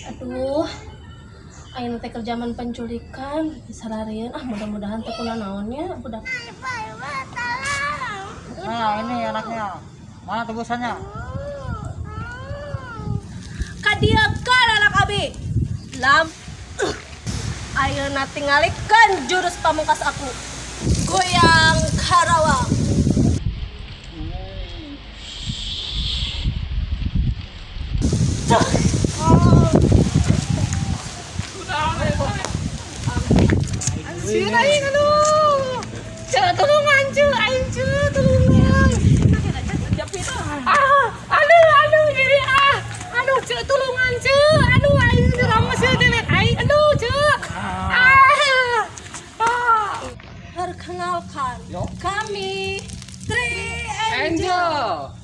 Aduh, ayeuna teh keur zaman penculikan, disararieun ah, mudah-mudahan teh kunanaon nya budak. Nah, ini anaknya. Mana tebusannya? Kadiakan anak abi. Lam. Ayeuna tingalikeun jurus pamungkas aku. Goyang Karawang. Anjir aing, aduh. Ceu, tulungan ceu, aing ceu, tulungan. Ah, aduh, aduh, jadi ah. Aduh, ceu, tulungan ceu. Aduh, aing dirama ceu dewek aing. Aduh, ceu. Ah. Ah. Perkenalkan, kami Tri Angel. Angel.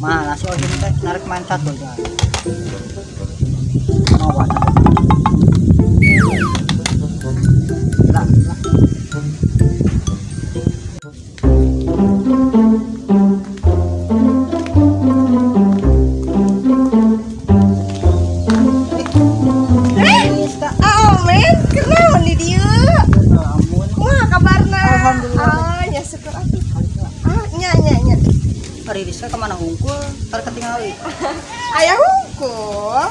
Mana si Ojin teh narik main satu aja. Mau apa? Lah, lah. Rizka. Ah, men, kenaon di dieu? Amun. Kumaha kabarna? Alhamdulillah. Ah, nya syukur atuh. Ah, nya nya nya. Ari Rizka kemana hungkul? Tar ketinggali. Aya hungkul.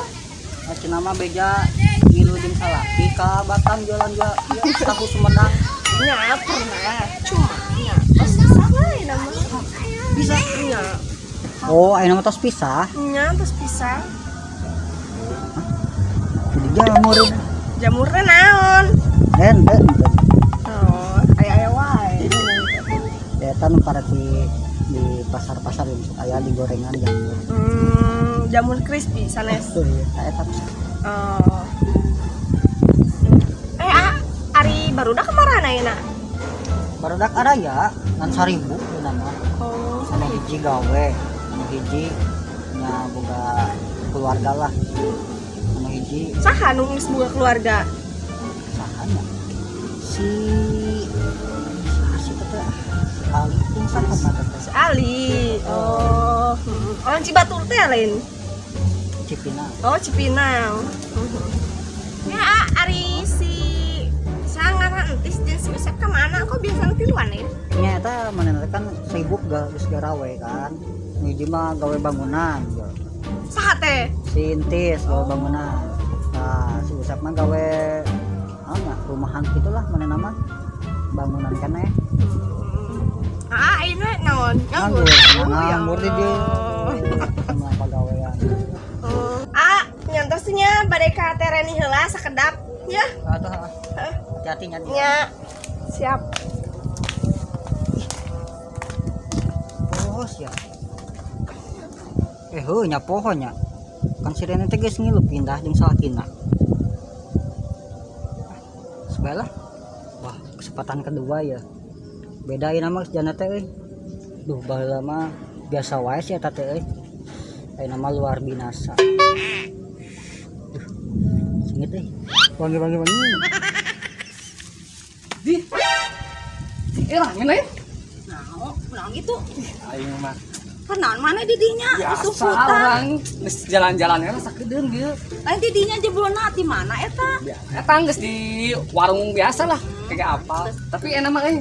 Cenah mah beja ngilu jeung salaki ka Batam jualan jual ieu tahu Sumedang. Nya pernah, cuma nya tos pisah wae nama. Bisa. Nya, Oh, ayeuna mah tos pisah. nya tos pisah. Jadi jamur. Jamurna naon? Den, den. Den. Oh, aya-aya wae. Eta nu para di pasar-pasar yang sok aya di gorengan jamur. Jamur crispy sanes. Tuh, iya, eta bisa. Oh. Eh, ah, ari barudak kemana ayeuna? Barudak araya ngan 1000 dina mah. Oh, Anu hiji gawe, anu hiji nya boga keluarga lah. Anu hiji saha nu geus boga keluarga? Saha nya? Si saha sih teh? Ali ting saha mah teh? Si Ali. Oh, orang Cibatur teh lain. Cipinang. Oh, Cipinang. Ya, ah, ari si sangaran entis jeung si Usep ka mana? Kok biasa tiluan ya? Nya eta manehna teh kan sibuk geus garawe kan. Nu hiji mah gawe bangunan. Saha teh? Si Intis gawe bangunan. Nah, si Usep mah gawe naon nya, rumahan gitulah manehna mah. Bangunan keneh. Ah, ayeuna naon? Nganggur, Oh, ya nganggur di Allah. dieu. Reni heula sakedap ya. Atuh, hati-hati nya. Nya. Siap. Poho ya. Eh, heuh nya poho nya. Kan si Rene teh geus ngilu pindah jeung salakina. Sebelah. Wah, kesempatan kedua ya. Bedain nama jana teh euy. Duh, baheula mah biasa wae sih eta teh euy. Ayeuna mah luar binasa. Duh, sengit euy. Wangi wangi wangi. Di. Eh, rame lain. Nah, naon gitu? Aing mah Kan naon mana didinya? biasa Susutan. orang geus jalan-jalan heula sakedeung gitu. Lain didinya jeblona ti mana eta? Eta geus di warung biasa lah, kayak apa. Tapi enak mah euy.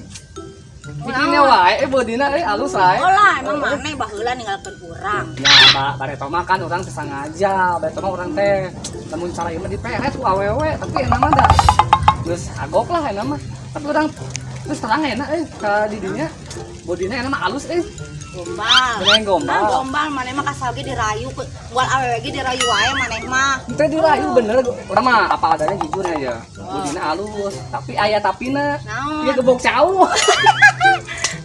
Bikinnya wae, eh bodina euy alus wae. Oh lah, emang maneh baheula ninggalkeun urang. Ya, bareto mah kan urang teh sengaja, bareto mah urang teh lamun cara ieu mah diperet ku awewe, tapi enak mah da geus agok lah enak mah. Tapi urang terus terang enak euy ka didinya. Bodina enak mah alus euy. Gombal. Bener gombal. Ah, gombal maneh mah kasal ge dirayu, buat awewe ge dirayu wae maneh mah. Itu dirayu bener, urang mah apa adanya jujur aja. Bodina alus, tapi aya tapina. Naon? Ieu gebok cau.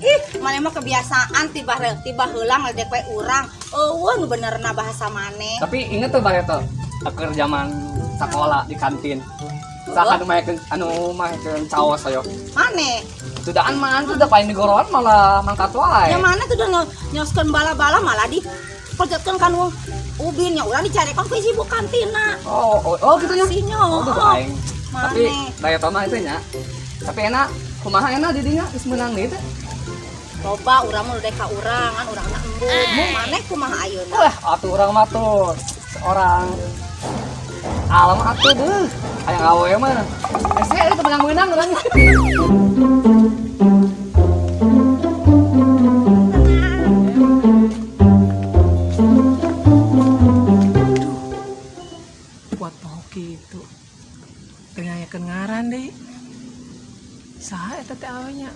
Ih, maneh mah kebiasaan tiba tiba heula ngaledek we urang. Eueuh nu benerna bahasa maneh. Tapi inget tuh bareto, keur zaman sekolah di kantin. Saha anu maenkeun caos ayo. Maneh. Sudaan mah tuh udah paling digoroan malah mangkat wae. Yang mana tuh udah nyoskeun bala-bala malah di perjatkeun kan ubin nya urang dicarekan ku ibu kantina. Oh, oh, oh gitu ya. Sinyo. Oh, tuh aing. Tapi Maneh. daya mah itu nya. Tapi enak, kumaha enak di dinya geus meunang deui teh. Loba urang mah udah ka urang kan urangna embung. Maneh kumaha ayeuna? Wah, atuh urang mah tuh seorang alam atuh deuh. Hayang awewe mah. Hese itu menang-menang urang. Kuat mau gitu teu ngayakeun ngaran deui saha eta teh awenya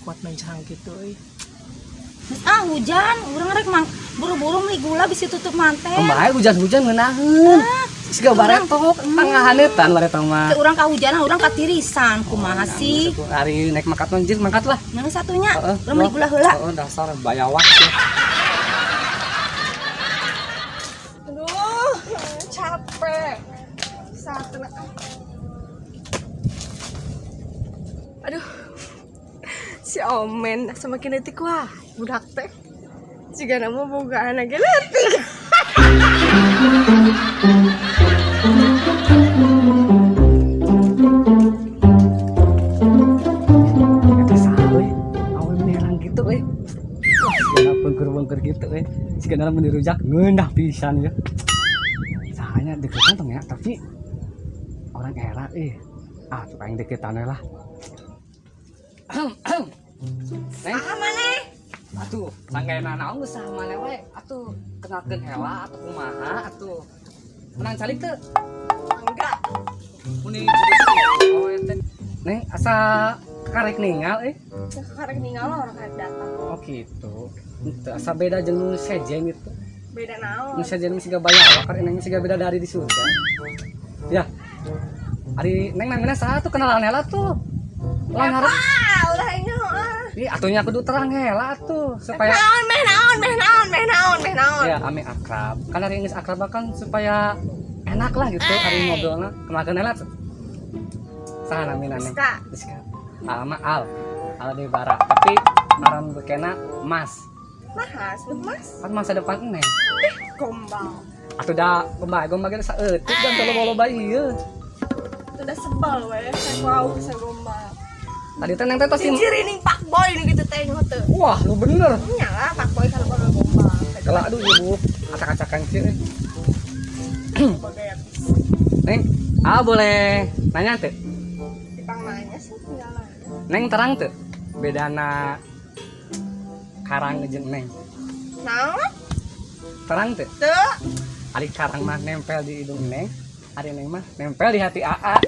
kuat mencang gitu euy. Ah hujan, urang rek mang buru-buru meuli gula bisi tutup mantel. Kumaha hujan-hujan ngeunaheun. Siga baretok tangahanetan baretok mah. Teu urang kahujanan, urang katirisan. Kumaha sih? Hari naik mangkat mah jir mangkat lah. Yang satunya, Heeh. urang meuli gula heula. Heeh, dasar bayawak sih. Aduh, capek. Satu. Aduh. Si Omen semakin detik wah, budak teh. Jika nama boga anak leutik. Eta saha euy? Awe menerang gitu euy. Wah, sigana bengker-bengker gitu euy. Sigana mun dirujak ngeunah pisan ya. Sahanya deketan tong ya, tapi orang era euy. Ah, tuh aing deketan we lah. Neng, Ah maneh? atuh sanggaena naon geus saha maneh we? Atuh kenalkeun heula atuh kumaha atuh. Menang calik teu? Enggak. Muni awe teh. Neng, asa karek ningal euy. Karek ninggal lah orang karek datang. Oh gitu. Henteu asa beda jeung nu sejen gitu. Beda naon? Nu sejen mah siga bayawak, ari neng siga beda dari di surga. Ya. Ari neng namina saha tuh kenalan heula tuh. Ulah ngarep. Ah, ulah ini ah. Ih, atunya kudu terang heula tuh supaya Naon meh naon meh naon meh naon meh naon. ya ame akrab. Kan ari geus akrab kan supaya enak lah gitu ari ngobrolna. Kenalkeun heula tuh. Saha namina neng? Rizka. Rizka. Alma Al. Al Debara. Tapi ngaran bekena Mas. Mahas, lu mas. Kan masa depan neng. Gombal. Atuh da gombal gombal ge saeutik dan teu loba-loba ieu. Udah sebel weh, saya wow bisa gombal. Tadi teh neng teh tos di- Ciri ning Pak Boy nu gitu teh nyoh teu. Wah, lu bener. Nya lah Pak Boy kalau kalau gombal. Kelak aduh ibu, acak-acakan sih. Eh. Bagaya Neng, ah boleh nanya teh? Tipang nanya sih tinggal nanya. Neng terang teh? Bedana karang jeung neng. Naon? Terang teh? Teu. Ari karang mah nempel di hidung neng, ari neng mah nempel di hati AA.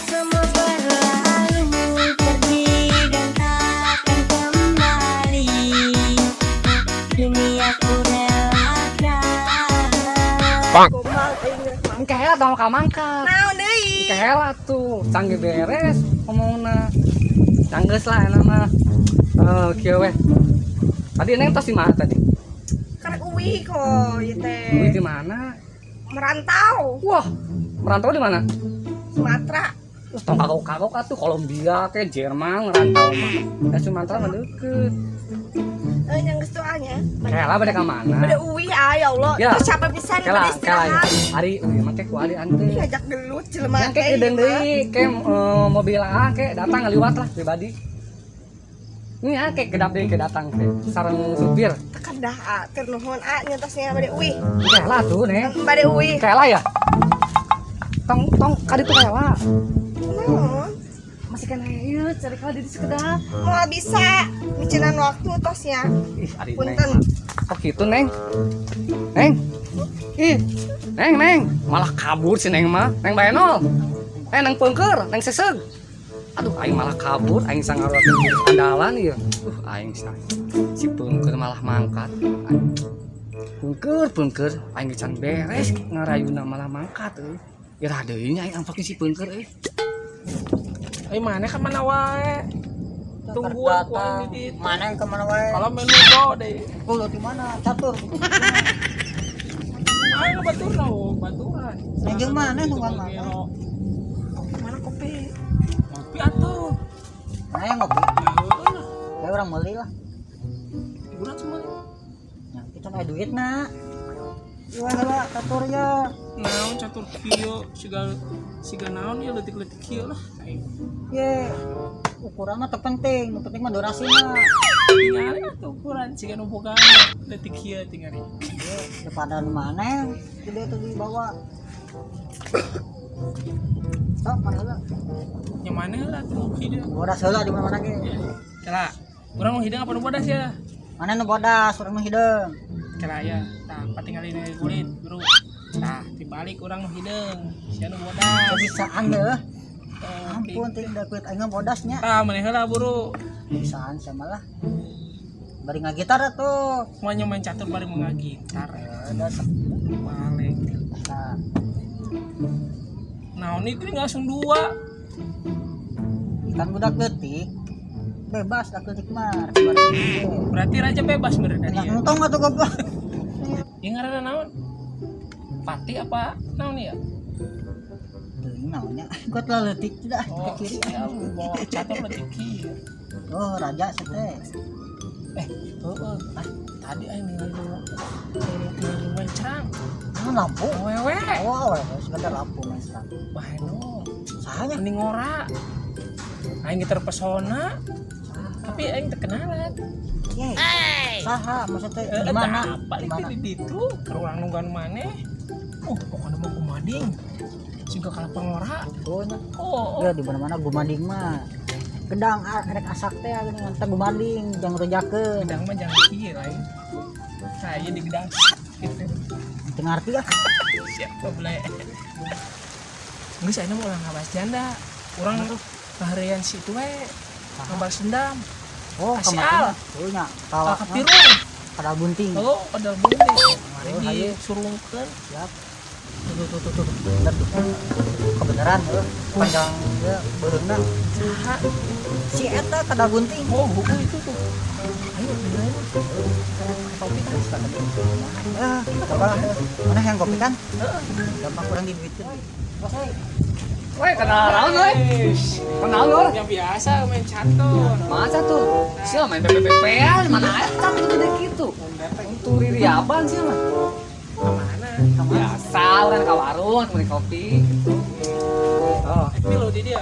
Semua berlalu pergi dan takkan kembali. Kini aku relakan. Gombal teh rek mah. Engke heula tong ka mangkat. Naon deui? Kela tuh, canggih beres ngomongna. Canggeus lah enak mah. Eh, kieu weh. Tadi Neng tos di mana tadi? Karek uwi kok ieu teh. Uwi di mana? Merantau. Wah, merantau di mana? Sumatera. Terus tong kagok-kagok atuh Kolombia ke Jerman ngerantau mah. Da Sumatera mah deket. Eh, yang geus doanya. Kela bade ka mana? Bade uwi ah ya Allah. Ya. Terus capek pisan Kela, bade kela ya. istirahat. Ari uwi mah teh ku ari anteun. Ngajak gelut jelema Yang ke hideung deui, ke mobil ah ke datang ngaliwat lah pribadi. Ini ya ke kedap deui ke datang ke sareng supir. Tekan dah ah, tur nuhun ah nyentosnya bade uwi. Kela tuh, Neng. Bade uwi. Kela ya? Tong tong kaditu kela. Naon? Masih kena ieu cari kela di sekedap. Moal bisa micenan waktu tosnya. Ih, ari Neng. Punten. Kok gitu, Neng? Neng. Ih, Neng, Neng, malah kabur si Neng mah. Neng Baenol. Eh, Neng Pengker, Neng Seseg. Aduh, aing malah kabur, aing sangaruakeun andalan ieu. Aing sa. Si Pengker malah mangkat. Aing. Pengker, Pengker, aing geus can beres ngarayuna malah mangkat euy. Iraha deui nya aing ampakkeun si Pengker euy. Eh, mana ka mana wae? Tungguan ku aing di ditu. Mana yang kemana wae? Kalau menudo deh. Kulo di mana? Catur. Ayo baturan, oh, baturan. Nah, jeung mana tungguan mana? Mana kopi? Kopi atuh. Mana yang ngopi? Ya heueuh lah. Kayak orang meuli lah. Hiburan semua. Nah, kita aya duit na. Iya heula catur ya. Naon catur kieu siga siga naon ieu leutik-leutik kieu lah. Aing Ye. Ukuran mah teu penting, nu penting mah durasina. Tingali atuh ukuran siga nu boga leutik kieu tingali. Ye, daripada nu mana gede tuh dibawa. Sok mana heula? Yang mana lah tuh hideung. Bodas heula di mana-mana ge. Kela, urang mau hideung apa nu bodas ya? Mana nu bodas, urang nu hideung. Kela ya, tah patingali kulit, bro. Tah, dibalik urang nu hideung, sia nu bodas. Bisaan deh. Oh, Ampun, teh da kulit aing mah bodasnya. Tah, maneh heula buru. Bisaan sama lah. Bari ngagitar atuh. Semuanya main catur bari mau ngagitar. Ya, udah Balik. Nah, Naon itu langsung dua. ikan budak leutik bebas dak leutik mah. Berarti raja bebas mereka Tinggal dia. entong atuh goblok. Yang ngaranna naon? Pati apa naon ya? Teuing naonnya? Gua telah leutik tidak Oh, ke kiri. siap. Bawa catur leutik kieu. Oh, raja sete. Eh, heeh. Ah, tadi aing ningali nu ningali main cerang. Ini lampu. Wewe. Oh, awewe sekedar lampu main serang. Wah, Sahanya? mending ngora. Aing ge terpesona. Tapi aing teu kenalan. Ye. Saha maksudnya Eh, di mana? Apa Di itu mana? di ditu keur urang nungguan maneh. Oh, pokoknya mah gumading. Siga kalapa ngora. Oh, nya. Oh, oh. Ya di mana-mana gumanding mah. Gedang rek asak teh geuning teh gumanding jangan rujakeun. Gedang mah jangan kieu lain. Saya di gedang gitu. Teu ngarti ah. Siapa boleh. Geus ayeuna mah ulah ngabahas janda. Urang ngaheureyan si itu we. Ngabalas dendam. Oh, Kasih kemarin. al. Oh, nya. Al Tawa. kapirung. Kada bunting. Oh, kadal bunting. Kemarin Oh, hayu. disurungkeun. Siap. Tuh tuh tuh tuh. Tuh. Bener tuh. Kebenaran heuh. Panjang ya beureungna. Saha? Si eta kada gunting. Oh, buku itu tuh. Ayo, beneran. Kopi kan? Ah, coba lah. Mana yang kopi kan? Gampang kurang diduitkeun. Bos euy. Woi, kenal naon euy? Kenal euy. Yang biasa main catur. Masa tuh? Sia main PPP-an, mana aya catur gede kitu. Untuk ririaban sih mah. Kemana? Biasa urang ka warung beli kopi gitu. Oh, Tapi lo di dia.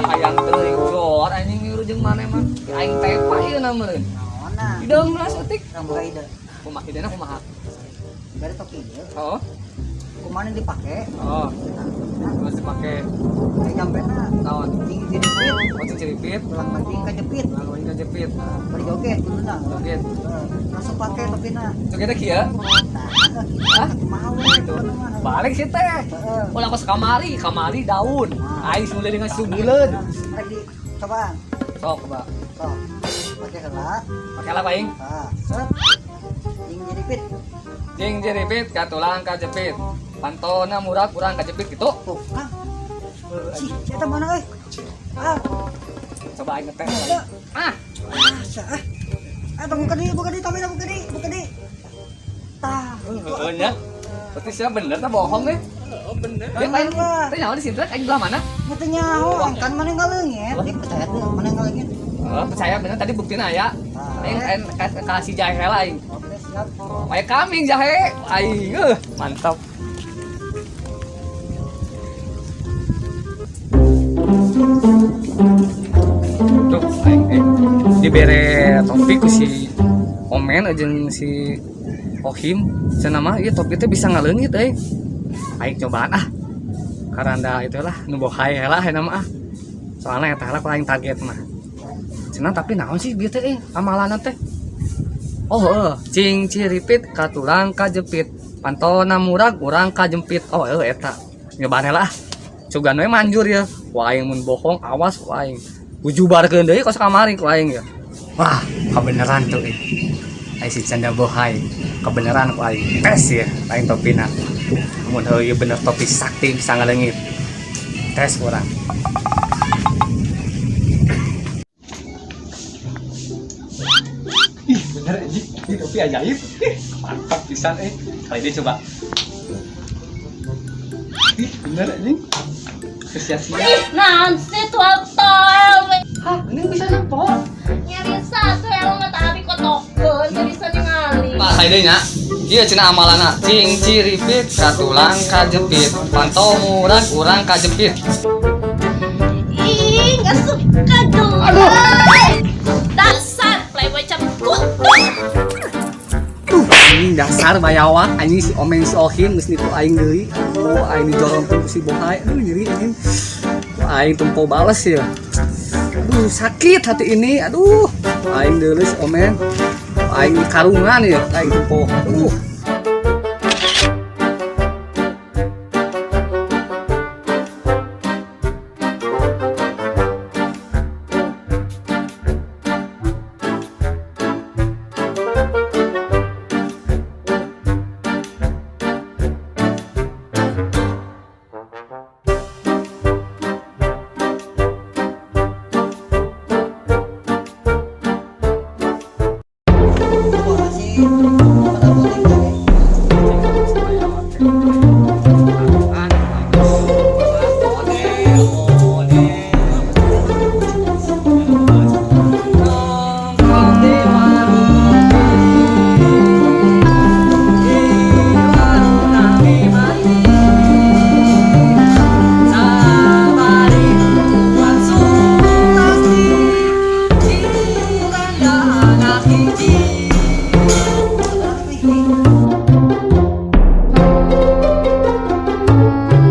hayang teuing jor anjing ngiru jeung maneh mah. Aing tepa ieu na meureun. Naonna? Hideung belas eutik. Urang boga ide. Kumaha idena kumaha? Bari topi ieu. Oh, Kumaha dipake? oh, terus dipake Ai jampena naon? cing jiripit, Oh, ciripit, tulang penting kajepit. lalu kajepit. Bari joget kuduna. Joget. Eh, langsung pakai topina. Jogetnya kieu. Nah, Hah? kumaha we Gitu. Balik sih teh. Heeh. Ulah kos kamari, kamari daun. Aing mulai dengan subuleun. Rek di cobaan. Sok, Mbak. Sok. Pakai heula. Pakai lah aing. Tah, set. Cing jiripit. Jing jiripit ka tulang kajepit. Pantona murah kurang kajepit gitu. Oh, Kang. Si, si eta mana euy? Ah, Coba aing ngetes. Ada. Ah, ah, ah. Ah, buka di, tomina buka di. Tah, gitu. Heeh nya. Berarti siapa bener tak bohong eh? Oh bener. Dia lain, lah. teh nyawa di sini aing belah mana? Teu nyaho, kan mana ngaleungit. Dia percaya tuh, mana ngaleungit. Oh, percaya bener tadi buktina ya. Aing aing kasih jahe lah aing. Oke, siap. Kayak kambing jahe. Aing mantap. Tuh, aing dibere topi ku si Omen jeung si Ohim cenah mah ieu topi teh bisa ngaleungit euy. Aing cobaan ah. Karanda itulah nu bohai lah eta mah ah. Soalnya eta lah ku aing target mah. Cenah tapi naon sih bieu teh amalanna teh? Oh heuh, cing ciripit ka tulang kajepit. Pantona murag urang kajempit. Oh heuh eta. Nyobaan lah. Cugan we manjur ya. Wah aing mun bohong awas ku aing. Ujubarkeun deui kos kamari ku aing ya. Wah, kebenaran tuh ih. Aing si canda bohai. Kebenaran ku aing. Tes ya, aing topina. Mun heuh ieu bener topi sakti bisa ngaleungit. Tes urang. Ih, bener anjing. Ini topi ajaib. Ih, mantap pisan eh. Kali ini coba. Ih, bener anjing. Sia-sia. Naon sih tual-tual Hah, ini bisa nempel. Nyari satu yang mata abi kotokeun teu bisa ningali. Pak, saya nya. Ieu cenah amalana. Cing ciripit katulang kajepit. Pantau murag urang kajepit. Ih, nggak suka gelap. Dasar playboy cap kutu. Anjing dasar bayawak anjing si Omen si Ohim geus nipu aing deui. Aduh, aing dijorongkeun ku si Bohai. Aduh, nyeri anjing. Aing tempo bales ya. Aduh, sakit hati ini. Aduh, aing deuleu si Omen. Aing di karungan ya, aing tempo. Aduh.